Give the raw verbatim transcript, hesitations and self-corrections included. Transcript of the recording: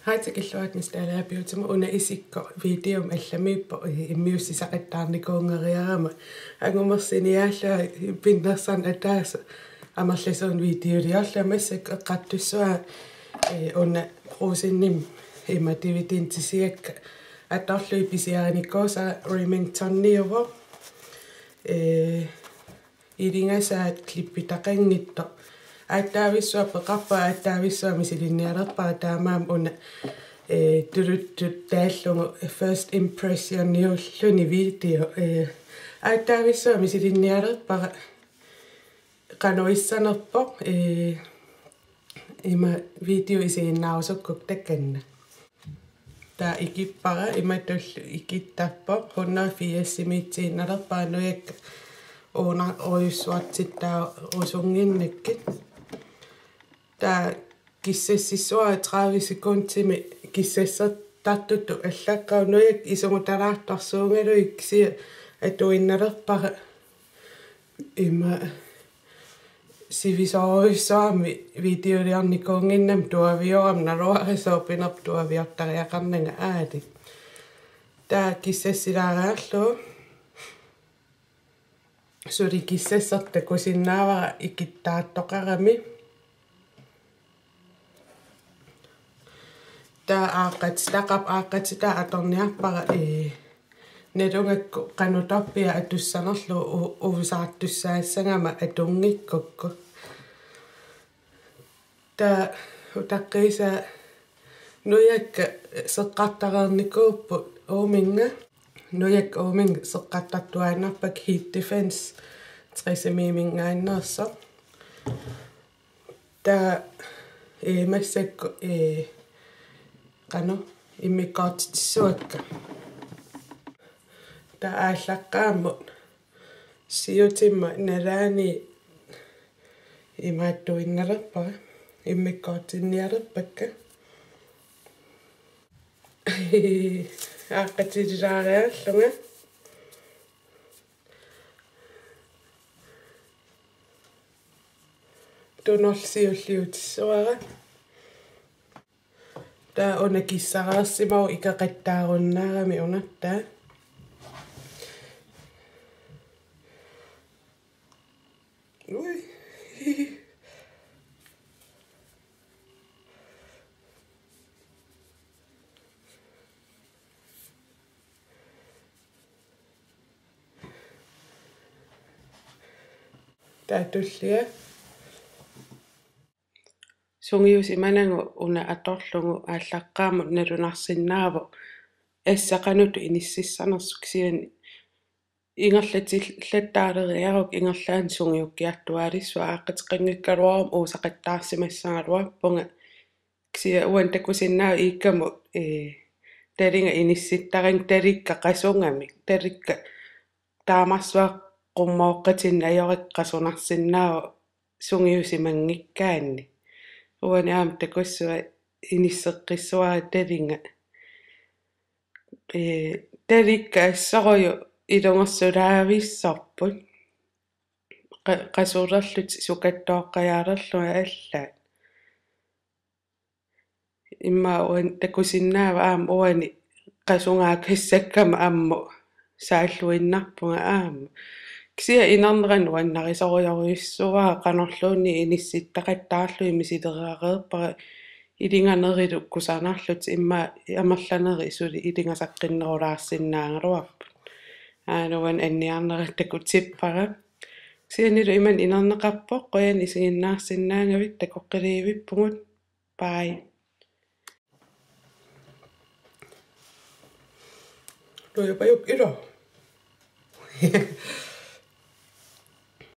Hej, tikilluaritsi Miss Dalager Beautymut. Una isikkoq videomi allamiippoq, eh, immiussisaqattaarnikuunngeriarama. Angumersiniaallunga pinnersaaneq ataaseq amerlasuunik videoliorlunga. Massakkut eqqartussavara, eh, una Brugsenimi ima dividendisiakka atorlugit pisiarinikuusara Remingtoniuvoq. Eh, ilingasaat klippitaqanngitsoq. Aatsaavissuaq peqarpara, aatsaavissuaq misilinnialerpara, taamaammat una, eh, tuluttut taallugu first impressioniulluni video. Eh, aatsaavissuaq misilinnialerpara, qanoq issanerpoq, eh, ima video isiginnaarusukkukku takanna. Taava ikippara, imatullu ikittarpoq, hundrede firsimiitsiinnalerpara, nujakka uunarujussuartittaarusunnginnakkit. Taava kissassissavara tredive sekundimi kissassertartutut allaqqavoq, nujakka isumutalaartorsuugalugit, kisianni atuinnalerpara. Ima sivisoorujussuarmik videoliornikuunnginnama tuaviorama, naluara sooq pinerpoq tuaviortariaqarnanga aali. Taava kissassilaariarlugu suli kissassertaq takusinnaavara ikittaartoqarami. Taava aaqqatitaqarpoq, aaqqatitaa atorniarpara, eh, nalugakku qanoq torpiaq atussanerlugu u-, uvisaartussaassagama atunngikkukku. Taava utaqqiisaa nujakka seqqartareernikuupput uuminnga. Nujakka uuminnga seqqartartuaannarpakka, Heat Defense Tresemmeminngaanneersoq. Taava, eh, massakkut, eh, qanoq immikkoortitsissavakka. Taava aallaqqaammut siutimma nalaani imaattuinnalerpara, immikkoortinnialerpakka. Aaqqatililaariarlunga. Tunorlu siulliutissavara. Taava una kissareersimavoq ikeqattaarunnaarami unartaa. Ui. Taava tullia. Sungiusimanagu una atorlugu aallaqqaammut nalunarsinnaavoq assaqanutut inississanersoq, kisianni ingerlatillattaaleriarukku ingerlaannaq sungiukkiartuaalissuaq, aaqqateqanngikkaluaruma uusaqattaarsimassagaluarpunga. Kisianni uani takusinnaavat iikkamut, eh, talinga inissittarakku, talikka qasugamik, talikka taamarsuaq qummooqqatinneq ajorakku qasunarsinnaavoq sungiusimanngikkaanni. Uani aamma takussava inisseqqissavara talinga. Ee, talikka assorujuk ilungersulaavissorput. Qa-, qasulerlutik sukattooqqajaalerlunga allaat. Immaqa uani takusinnaavat aamma uani qasugaakassakkama ammut saalluinnarpunga aamma. Kisianni inernera nuannarisorujorujussuuara, qanorluunniit inissittaqattaarlugit misilerareerpara, ilinganerilu kusanarlutik, immaqa amerlanerit suli ilingasaqqinnerulaarsinnaagaluarput. Aana uani anniarnera takutippara. Kisiannilu imannak inerneqarpoq, qujanaq isiginnaarsinnaagavit, takoqqiliivippugut. Bye. Nujapajuk ilo.